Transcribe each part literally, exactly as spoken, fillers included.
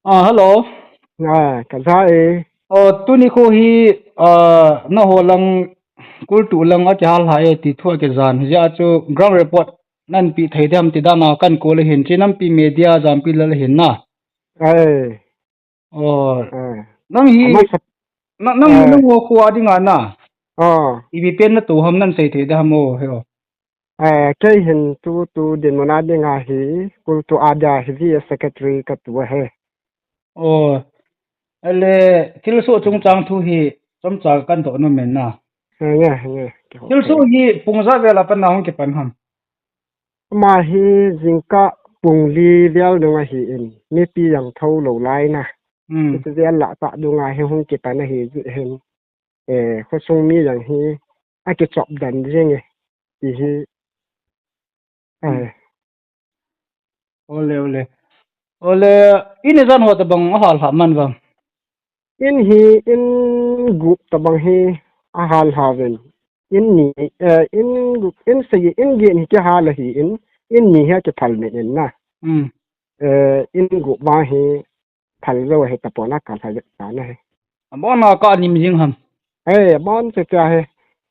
Ah, hello. Ah, ka ja e. Oh, tuni kho hi, ah, naho lang, kultu lang a kihal ha e ti thu a kijan. Hijeh a chu ground report nanpi thei dem ti dan a kan call ahin. Chi nampi media jampi lal ahin na. Ai. Oh. Ah. Nang hi, Ama sa- nang, nang hi Ah. nang ho kho a ding a na. Ah. Ipi pen natoh ham nan sei thei dem o, he o. Eh, kei hin tu, tu dinmun a ding a hi, kultu a dia hi V S secretary ka tu a he. Oh, ale, thilsoh chungchang thu hi, chomcha kan doh nom in na. Eh, nge, nge, kei ho Thilsoh kei. hi, pung ja vel a pat na hung kipan ham. Ama hi, jingkah pung li vel nung ahi in, mipi jang tho lou lai na. Hmm. Hiche vel lah tah dung a hi hung kipan ahi jeh hin. Eh, khosung mi jang hi akichop dan jing e, ti hi. Hmm. Eh. Ole, ole. Ole, in ijan ho tabang ahal ha man vang. In hi, in gup tabang hi ahal ha ven. In ni, eh, in gup, in sagi, in get hi kihal ahi in, in ni hi akiphal men in na. Hmm. Eh, in gup vang hi, phal jou ahi tapon a ka lha vet ta na hi. Abon a ka nim jing ham. Hei, abon che che ahi.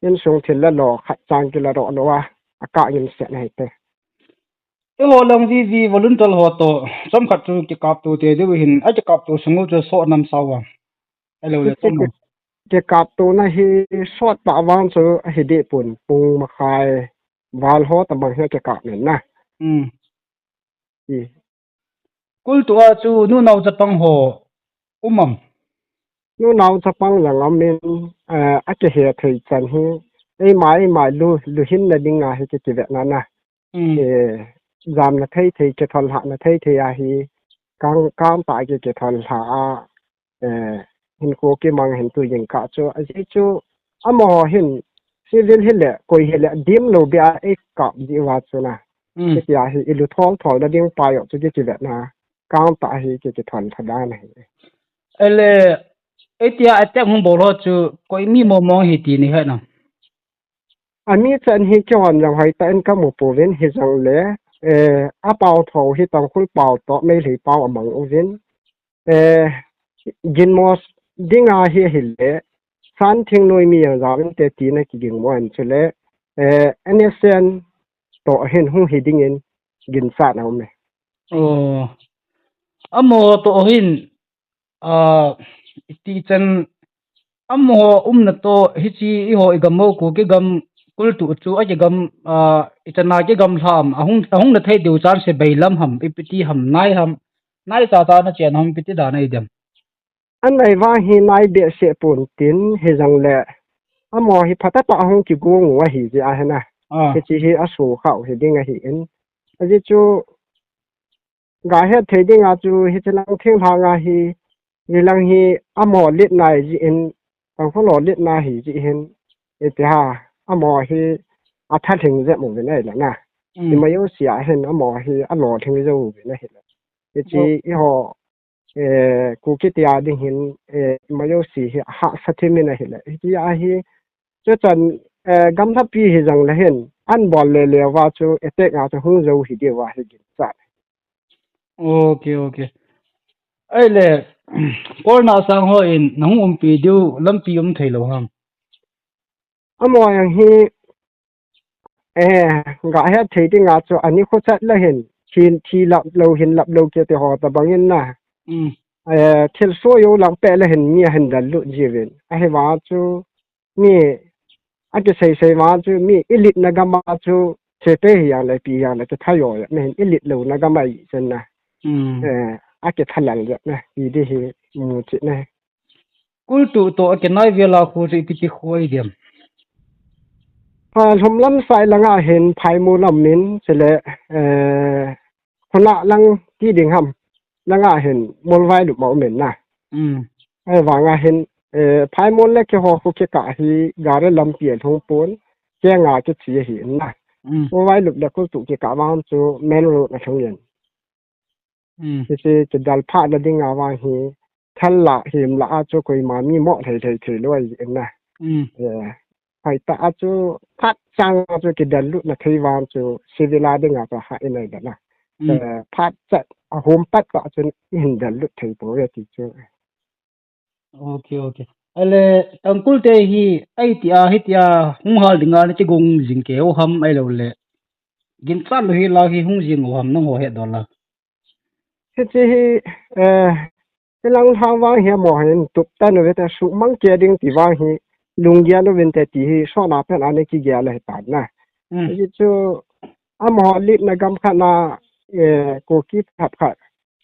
Insung thil la lo, khat chang kila ro lo a. A ka nim set na hi te. Eiho lang V V volunteer ho to, chomkhat chu kikap to te diu hin, a kikap to sung u chu so nam sao a. Hello, le Hiche chom. ki-, kikap to na hi sot pa vang chu ahi deh pon, pung makhai, val ho tabang hi kikap nen na. Hmm. I. Kultu a chu nunao chapang ho um am? Nunao chapang jong um in, eh, akihe thei chan hi, eima, eima lu, luhin na ding a hi ki, kivet na na. Mm. Eh, jamna thei thei, kithollhahna thei thei a hi, kang, kang ta ki, kithollha a, eh, hin ko kimang hin tu jing kah chu, ajeh chu, amaho hin, civil hile, koi hile, dim lou beh a, ei kap ji uva chu na. Mm. Hitia hi, i lu thol thol na ding pa jong chu ki, kivet na, kang ta hi, ki, kithollha dan ahi. Ele, etia attack hung bol ho chu, koi mi mong mong hi ti ni he na. Ami chan hi kihon jong hoitah in kamu pouvin hijongle, eh, apao tho hi Tangkhul pao toh Meitei pao amang uvin. Eh, ginmo dinga hi ahile, san thingnoi mi jong jaovin te tina kigingmo in chule, eh, N S N toh hin hung hi dingin ginchat aum e. Oh. Amaho toh hin, ah, iti chan amaho umna toh hiche eiho igam ho Kuki gam kultu chu akigam, ah, ichan a kigam lha am, ahung, ahung na thei diu chance bei lam ham, ipi ti ham, nai ham, nai cha cha na chen ham, ipi ti dan ahi dem. Anai vang hi nai behseh pon tin hijongle amaho hi phatah a hung kigong u ahi jeh ahi na. Ah. Hiche hi asoh khah u hi ding ahi in. Ajeh chu Ga het thei dinga chu hiche lang thinglhang a hi, hilang hi amaho let na hi jeh in, Tangkhul ho let na hi jeh hin, ipi ham, amaho hi atha lhing jep uvin ahile na. Mm. Ima jouse a hin amaho hi alolhing jou uvin ahile. Hiche Oh. eiho, eh, Kuki te a ding hin, eh, ima jouse hi ahahsa thim in ahile. Hiche a hi, chuchan, eh, gamlhapi hijongle hin, an bol le le uva chu attack a chu hung jou hi diu ahi ginchat. Ok, ok. Ahile, Colnah sang hon nahung umpi diu lampi um thei lou ham? Amaho jong hi, eh, ga het thei dinga chu ani kho chat le hin, thi, thi lap lou, hin lap lou kiti ho tabang in na. Mm. Eh, thilsoh jou lang peh le hin mi ahin del lut jiuvin. Ahivang chu, mi, akisei sei vang chu, mi i let na gam a chu, sepai hi jong le, ipi jong le, kitha jo jep na hin, i let louna gam ahi chan na. Mm. Eh, akitha lal jep na, ti di hi, mu chi na. Kultu toh akinai vel a kho chu ipi ti kho ahi dem? Ha, lhum lam sai langa hin, Phaimol lam in, chule, eh, Khonah lang ti ding ham, langa hin Molvailup ma um in na. Mm. Ahivang a hin, eh, Phaimol le keiho kho kikah hi gari lampi alhung pon, kenga kiche ahi in na. Mm. Molvailup le Kultu kikah vang chu main road alhung in. Mm. Hiche kidel phat na dinga vang hi, thal lah, him lah a chu koima mi mo thei thei thei lou ahi in na. Mm. Eh, hoitah a chu phat chang a chu kidel lut na thei vang chu civil a dinga chu ha in ahi na. Mm. Eh, phat chat ahom pat ta chun i hin del lut thei poi ti chu. Ok, ok. Ale, Tangkhul te hi, ai ti a, hi ti a, hung hal dinga na kigong jing kei u ham ai lo le. Ginchat lou hi la hi hung jing u ham nang ho he do la. Hiche hi, eh, hilang lha vang hi mo hin tup ta nu ve ta su mang ke ding ti vang hi, lung gia nu vin te ti hi, so na pen ane ki gia le ta na. Hmm. Hiche chu, amaho lit na gam khat na, eh, Kuki thap khat.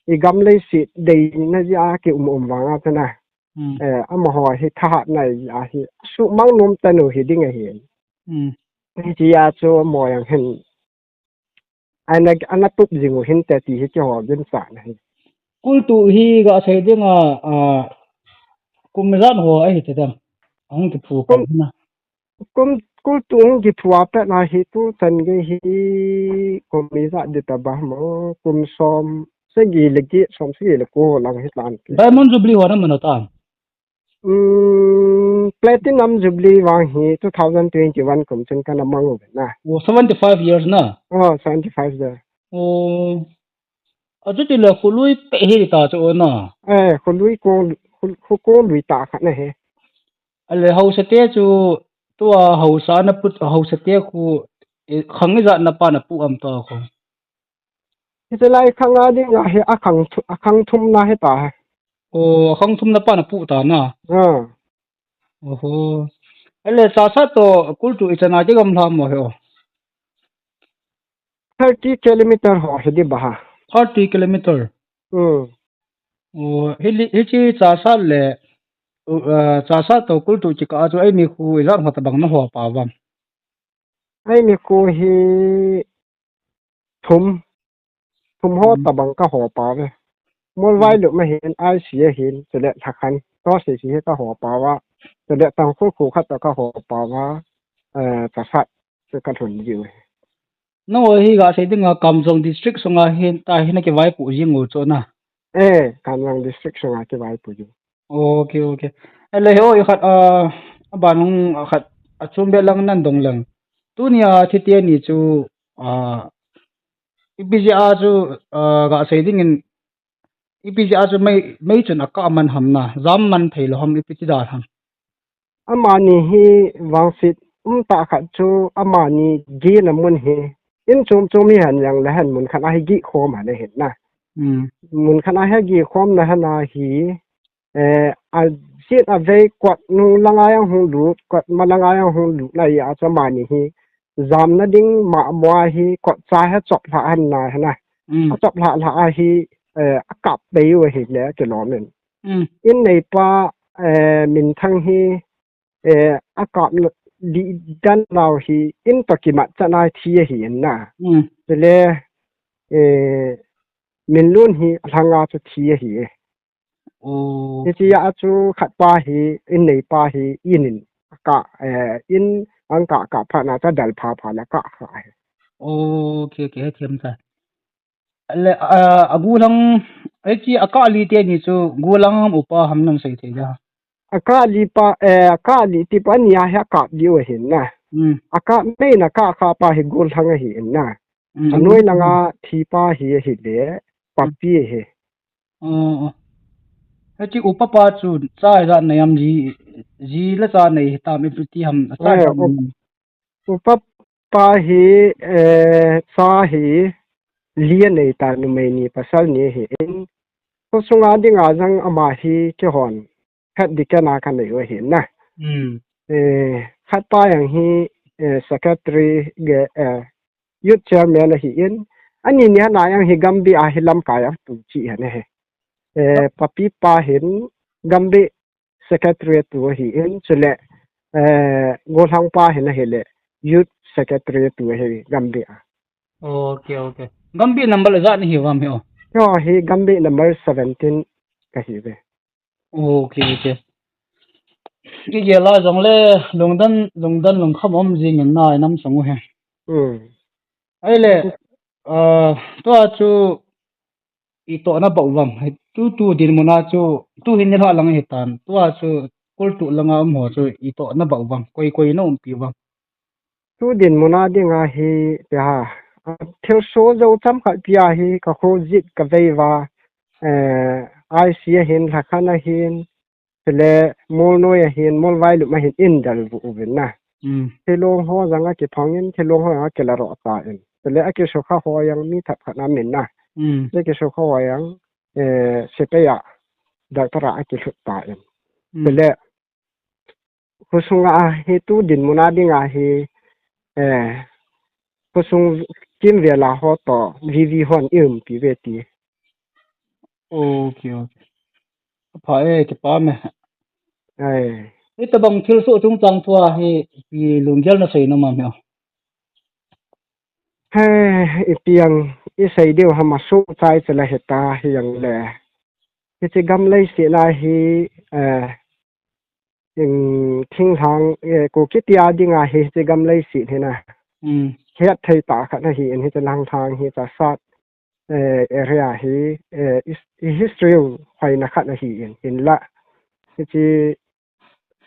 I gam lei si dei na ji a ki um um vang a ta na. Hmm. Eh, amaho hi thahat na ji a hi, su mang nom ta nu hi ding a hi. Hmm. Hiche a chu mo yang hin. Ana, ana tup jing u hin te ti hi keiho ginchat na hi. Kultu hi ga sei ding a, a, kum ijat ho ahi te dam. Ahung kiphu Kum, kan na. kum, kultu hung kiphu a pet na hi tu chan gei hi kum ijat di ta ba mo, kum som sagi le get, som sagi le ko lang hi tan. Diamond Jubilee ho na mano ta. Um, Platinum Jubilee vang hi two thousand twenty-one kum chun kana mang u na. Oh, seventy-five years na? Oh, seventy-five years. Oh. Achuti le khului pe hi ta chu na. Eh, khului ko, khu, khu ko lui ta kha na he. Ale hausa te chu tua hausa na put, hausa te khu, eh, khang ijat na pa na pu am ta khu. Hiche lai khang a ding a hi a khang thu-, a khang thum na hi ta he. Oh, a khang thum na pa na pu ta na. Ah. Oho. Ale chasat to kultu ichan a kigam lha mo he o. Thirty kilometer ho hi di ba ha. Thirty kilometer. Hmm. Oh, hi li, hiche chasat le, uh, chasat to kultu kikah a chu eimi khu ijat ho tabang na ho pa vam. Eimi khu hi thum, thum ho Hmm. tabang ka ho pa ve. Molvai Hmm. lut ma hin, I C a hin, chule Lhakhan, to si si hi ka ho pa va. Chule Tangkhul khu khat to ka ho pa va, eh, chasat, chu ka lhun ji u hi. Nangho hi ga sei ding a Kamjong district sunga hin, ta hin a kivaipoh jing u chu na. Eh, Kamjong district sunga kivaipoh jing. Ok, ok. Ale ho i khat, ah, aban hung khat, achom be lang nan dong lang. Tunia thi teni chu, ah, ipi jeh a chu, ah, ga sei ding in, ipi jeh a chu mei, mei chun akah man ham na, jam man thei lou ham, ipi ti dan ham. Amani hi vangset um tah khat chu amani gihna mun hi in chom chom hi hen jong le hen mun khat a hi gih khom hen ahin na. Hmm. Mun khat a hi gih khom na hen a hi, eh, a jet a vei kot nung langa jong hung lut, kot ma langa jong hung lut na hi a chu amani hi jamna ding ma mo a hi kot cha hi chop lha hen na hen a. Hmm. A chop lha lha a hi, eh, a kap bei u ahi le kilom in. Hmm. In neipa, eh, minthang hi, eh, a kap na di dan nau hi in to kimat chan a thi ahi in na. Hmm. Chule, eh, minlun hi a lhanga chu thi ahi e. Oh. Hiche a chu khat pa hi, in neipa hi, in in, ka, eh, in ang ka, ka pha na cha dal pha pha na ka kha hi. Oh, okay, okay, he thiam ta. Le, ah, a gollhang, hiche a kah li teni chu gollhang ham upa ham nang sei thei da. A kah li pa, eh, a kah li ti pa ni a hi a kap diu ahin na. Hmm. A kah mei na kah kha pa hi gollhang ahi in na. Hmm. A noi langa thi pa hi ahi le, papi hi. Oh, oh. Hiche upa pa chu cha ijat nei am ji, ji le cha nei tam ipi ti ham, a cha ijat nei am. Upa pa hi, eh, cha hi li anei ta, numei ni pasal ni ahi in. Khosunga dinga jong ama hi keihon het ding kana kanei u ahi na. Hmm. Eh, khat pa jong hi, eh, secretary ge, eh, youth chairman ahi in. Ani ni hana jong hi Gambih a hi lamkai a tu chi hen ahi. Eh, papi pa hin Gambih secretary tu ahi in, chule, eh, gollhang pa hin ahile youth secretary tu ahi Gambih a. Okay, okay. Gambih number ijat nahi uvam hi o? Hi Gambih number seventeen kahi ve. Okay, okay. Igel a jongle lungdon, lungdon lungkham um jing in na inam sung u hi. Hmm. Ahile, ah, tua chu itoh na bou uvam. Tutu dinmun a chu, tuhin nilhah lang ahitan. Tua chu kultu langa um ho chu itoh na bou uvam. Koi koi na umpi uvam. Tu dinmun a dinga hi, tia, thilsoh jou chomkhat pia hi ka kho jit ka vei uva, eh, I C a hin, Lhakhan a hin, chule Molnoi a hin, Molvailup a hin in del vuh uvin na. Mm. Thilong ho jong a kiphongin, thilong ho jong a kila ro ta in. Chule a kisukha ho jong mi thapkhat na min na. Mm. Le kisukha ho jong, eh, sepai a, doctor a a kilut ta in. Mm. Chule, khosunga hi tu dinmun a dinga hi, eh, khosung kimvel a ho toh, V V hon i umpi uve ti. Okay, okay. Pha e, kipa me. Ai. Hitabang thilsoh chungchang thua hi, ipi lunggel na sei nom am heo? He, ipi jong i sei diu ham, asoh chai chula hita hi jong le. Hiche gam leiset a hi, eh, in thinglhang, eh, Kuki tia dinga hi hiche gam leiset hi na. Mm. Hetthei tah khat ahi in, hiche Langthang hi Chassad, eh, area hi, eh, is-, i history u hoina khat ahi in, hinla. Hiche,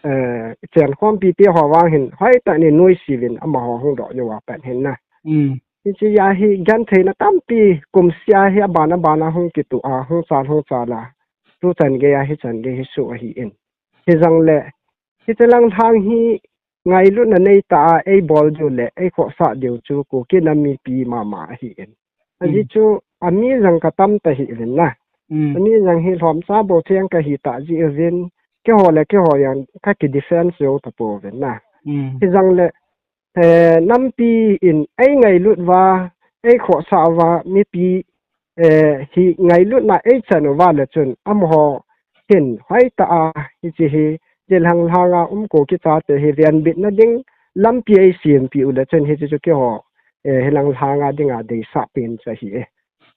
eh, i chenkhompi te ho vang hin, hoitah in i nuisat uvin amaho hung doh jou a pat hin na. Mm. Hiche a hi gentheina tampi kumseh a hi aban aban a hung kituh a, hung chal hung chal a. Tuchan gei a hichan gei hi soh ahi in. Hijongle, hiche Langthang hi ngailutna nei tah a eibol diu le, eikhohsah diu chu Kuki nam mipi mama ahi in. Ajeh chu, ami jong ka tam ta hih uvin na. Mm. Ami jong hi lhomcha bou theng ka hi ta jeh uvin, keiho le keiho jong ka ki defense jou ta pouvin na. Mm. Hijongle, eh, nampi in eingailut uva, eikhohsah uva, mipi, eh, hi ngailutna eichan uva le chun, amaho hin hoitah a, hiche hi, hiche Langthang a um Kuki chate hi venbitna ding lampi eisempeh u le chun hiche chu keiho, eh, hi Langthang a dinga deisah pen chu ahi e.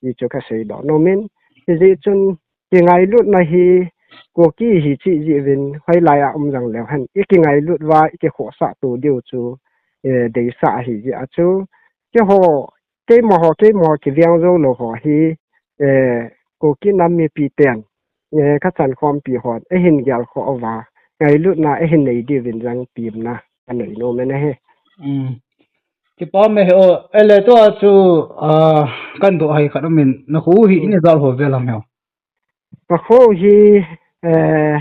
Hichu ka seidoh nom in, hijeh chun kingailutna hi Kuki hi cheh jeh uvin hoilai a um jong leu hen, i kingailut uva, i kikhohsah to diu chu, eh, deisah ahi jeh a chu, keiho, keima ho, keima ho kiveng jou lou ho hi, eh, Kuki nam mipi ten, eh, ka chenkhompi hon, eihin gelkhoh uva, ngailutna eihin nei diuvin jong temna ka nei nom in ahi. Mm. Kipa me heo, ele tua chu, ah, kahin doh hai khat um in, na kho hi in ijat ho vel ham heo? Ka kho hi, eh,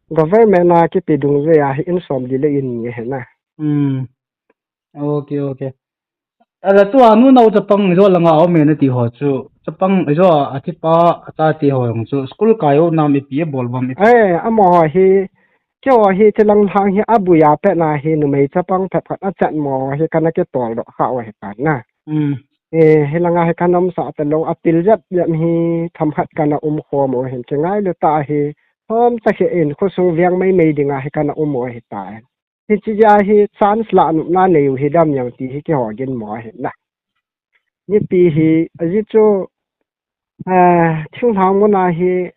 government a kipe dungjui a hi in somli le in ni ahi na. Hmm. Okay, okay. Ala tua nunao chapang ijo langa um e nati ho chu. Chapang ijo a thipa achate ho jong chu. School kai u nam ipi abol uvam ipi. Eh, amaho hi, keiho hi hiche Langthang hi aboi a pat na hi numei chapang phabep khat achan mo hi kana kitol doh kha u ahi tan na. Hmm. Eh, hilanga hi kana umsah talou, apil jep jep hi themkhat kana umkhom u hin, kingailu tah hi, thomcha khe in, khosung veng maimai dinga hi kana um u ahi tan. Hiche jeh a hi chance lah nopna nei u hi dam jeng ti hi keiho ginmo ahi na. Mipi hi, ajeh chu, eh, thinglhang mun a hi,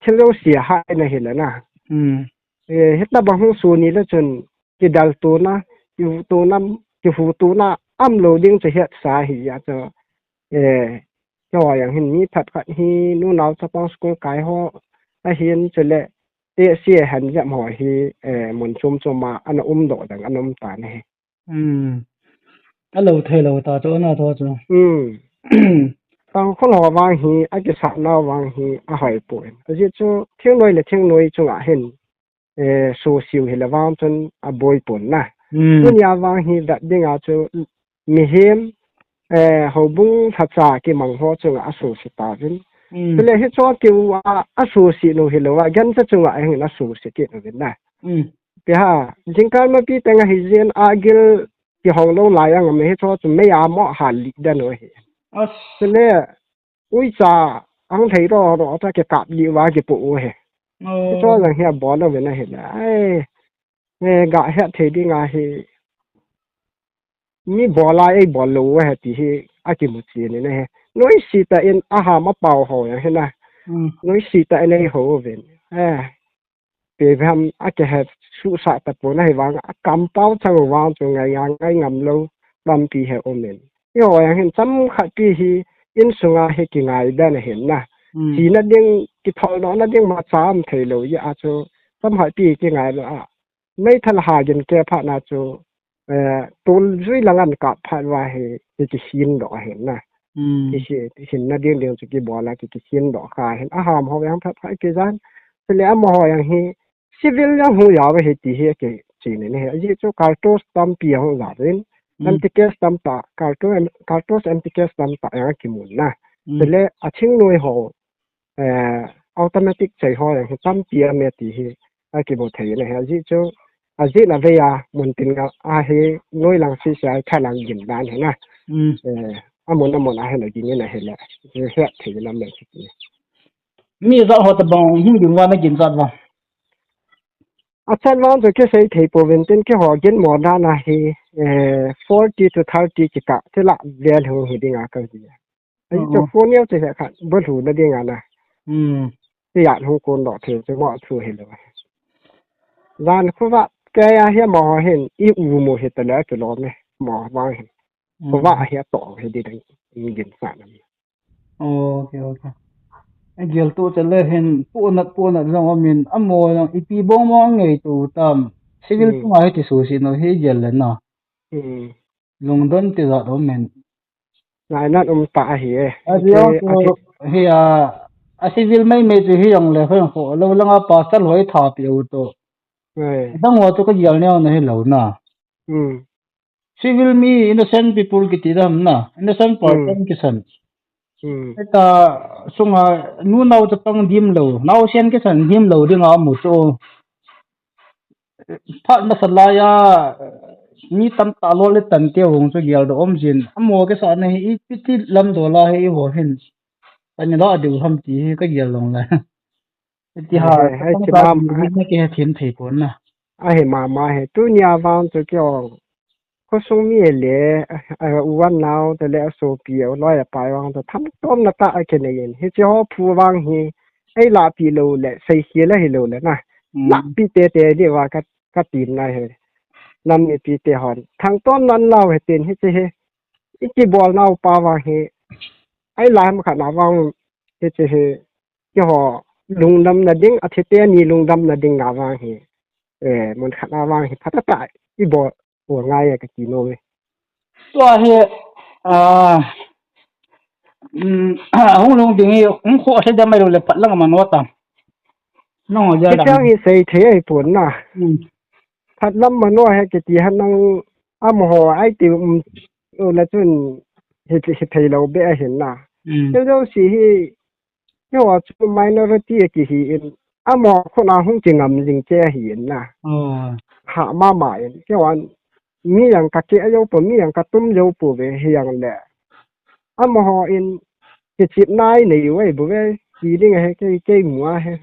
thil jouse ahahsa na hi le na. Hmm. Eh, hitabang hung soh ni le chun kidel tona, kihu tona, kihu tona aum lou ding chu hetsa ahi a chu. Eh, keiho jong hin mi phabep khat hi nunao chapang school kai ho ahin chule tehse ahin jep ho hi, eh, mun chom chom a ana um doh ding ana um tan ahi. Hmm. Alou thei lou ta chu, ana tho chu. Hmm. Tangkhul ho vang hi, akisah nau vang hi, ahoi poi. Ajeh chu, thingnoi le thingnoi chunga hin, eh, suse u hile vang chun aboi pon na. Hmm. Tunia vang hi vet dinga chu, mihem, eh, houbung lhacha kimang ho chunga asuse tauvin. Hmm. Chule hicho kiu a, asuse u hilou a, gancha chunga hin asuse kit uvin na. Hmm. Pi ha, jingkah ma pi teng ahi jin a gil kihong lou lai ang me hicho chu mei a mo ha li dan u ahi. As. Chule, uicha, ang thei ro ro ta kikap li uva kipo u ahi. Oh. Hicho jong hi abol uvin ahi le. Ai, eh, ga het thei ding ahi. Mi bol a eibol lou u ahi ti hi akimu chen in ahi. Noise tah in aham apao ho jong hi na. Hmm. Noise tah in eiho uvin. Eh. Pe vem a kihe suhsah tapon ahi vang, a kampao chang vang chu ngai a ngai ngam lou tampi hi um in. Eiho jong hin chomkhat pi hi insunga hi kingai dan ahin na. Hmm. Thina ding, kitholdohna ding ma cham thei lou jeh a chu chomkhat pi kingai lou a. Meithal ha gin keh phat na chu eh, tol jui lang an kap phat uva hi, ki, kisin doh ahin na. Hmm. Kisi, kisinna ding ding chu kibol a, ki, kisin doh kha ahin. Aham ho jong phat phat kijan. Chule amaho jong hi, civil jong hung jao ve hi ti hi akichen in ahi. Ajeh chu cartridge tampi ahung jao in, Hmm. M T case tamtah, cartridge, cartridge M T case tamtah jong akimun na. Hmm. Chule aching noi ho, eh, automatic chei ho jong hi tampi aume ti hi akimu thei in ahi. Ajeh chu, ajeh na vei a mun tin nga ahi noi lang sisi a thalang gin dan hi na. Hmm. Eh, amun amun a hin agin in ahile, hi het thei in aume ti. Mi jat ho tabang hung ding uva nagin jat uva. Achan vang chu kisei thei pouvin tin keiho ginmo dan a hi, eh, forty to thirty kikah, chule vel hung hi ding a kaji. Ahi chu Oh. phone neo chu he khat, bolhu na ding a na. Hmm. Ti jat hung kon doh thei chu mo thu hilou. Jan khovah kei a hi amaho hin, i u mo hi tale kilom e, mo vang hin. Hmm. Khovah a hi atoh hi ding ding, i gin sa na. Okay, okay. Agel tu chale hin, punat, punat jong aumin, amaho jong ipi bong bong angei tu tam. Civil Hmm. chunga hi kisuhset nau hi gel le na. Hmm. Lungdon ti jat aumin. Ngainat um tah ahi e. Ahi Ati, tu ati. Hi a, a civil mai mai chu hi jong le, hoi kho, lou langa pastor hoi tha pi u tu. Hoi. Dang ho chu kagel neo na hilou na. Hmm. Civil mi innocent people kiti dam na, innocent person Hmm. kisan. Hmm. Heta sunga nu nao chapang dim lou, naosen kisan dim lou ding a mu chu. Phat masa lai a, mi tamtah lol le tan te hung chu gel doh um jin. Amaho kisah na hi ipi ti lam dola hi eiho hin. Ani la diu ham ti hi kagel long le. Iti ha, Ahi, ahi, chapang chimam, ta ahi. Ni na kihe thim thei pon na. Ahi mama hi, tunia vang chu keiho. Khosung mi le, a, a, u anao te le asopi, aloi apai vang chu thamtomna tah a kinei in. Hiche ho phu vang hi, ei lahpi lou le, seikhel ahilou le na. Hmm. Lahpi tete diu va ka, katin na hi. Nam mipi te hon. Thamtomna nau hitin hiche hi. I kibol nau pa vang hi. Ei lah mun khat na vang hiche hi. Keiho lungdam na ding, athi teni lungdam na ding na vang hi. Eh, mun khat na vang hi. Phatah tah i bol, bol ngai e kati nom e. Tua hi, ah, um, hung lung ding hi, hung kho se dam mai lou le phat lang a mano ta. Nang ho ja Kei dam. Chang hi sei thei ahi pon na. Hmm. Phat lam mano he kiti han nang amaho ahi ti um, u la chun hi, hi thei lou be ahin na. Hmm. Kei jouse hi, Keiho chu minority a kihi in, amaho khut a hung kingam jing che ahi in na. Oh. Ha mama in, keiho mi jong ka keh jou pou, mi jong ka tum jou pouve hi jong le. Amaho in, kichepna anei u ahi bouve, ti ding ahi kei, kei mu a hi.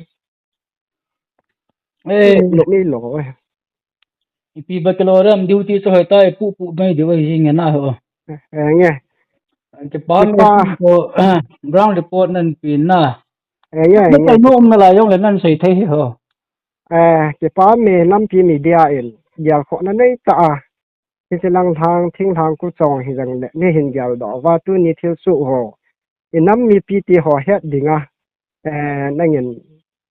Eh. Lou mi lou e. Ipi ba kilou ram duty chu hoi ta, ipu pu mai diu ahi nge na ho. Eh, nge. Kipa me Kipa. Ko, ground report nan pi na. Eh, nge, Ba nge. Kai nom na la jong le nan sei thei hi ho. Eh, kipa me nampi media in. Gel khohna nei ta a. Hiche lang lhang, thinglhang ku chong hi jong le. Nei hin gel doh uva tuni thil soh ho. I nam mipi te ho het ding a, eh, nangin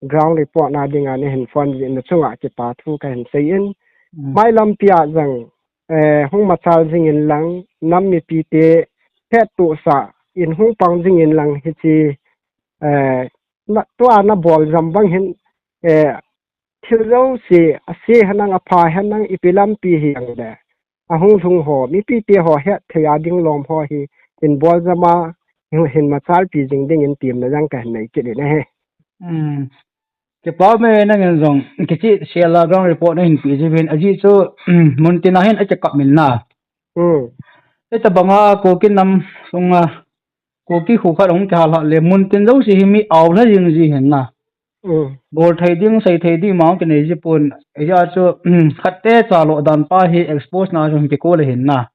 ground report na ding a nei hin phone jing na chunga kipa thu kahin sei in. Mm. Mailam pi a jong, eh, hung machal jing in lang, nam mipi te hettohsah in hung pang jing in lang hiche, eh, na, tua na bol jam bang hin, eh, thil jouse, ase henlang apha henlang ipi lampi hi jong le. Ahung lhung ho, mipi te ho het thei a ding lom ho hi, hin bol jam a, hin, hin machal pi jing ding in temna jong kahin nei kit in ahi. Hmm. Kipa me nangin jong, kicheh sel a ground report na hin pe jiuvin, ajeh chu, mun tin a hin akikap min na. Hmm. Hitabang a Kuki nam sunga, Kuki kho khat hung kihal hal le, mun tin jouse hi mi aolha jing ji hin na. Mm. Bol thei ding, sei thei ding, ma hung kinei ji pon. Hijeh a chu, khatte chalo dan pa hi expose na chu hung kikol ahin na.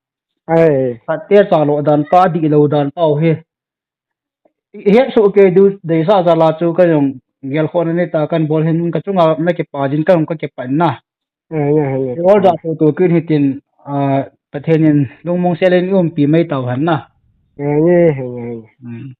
Ai. Khatte chalo dan pa, dihlou dan pa u hi. Ihet soh kei diu deisah jal a chu ka jong gelkhohna nei ta kan bol hin ka chunga na kipa jin ka jong ka kipan na. Ai, nge, nge. Ol da tu tu kin hitin, ah, Pathen in lungmong sel in umpi mai tau hen na. Ai, nge, nge, nge. Hmm.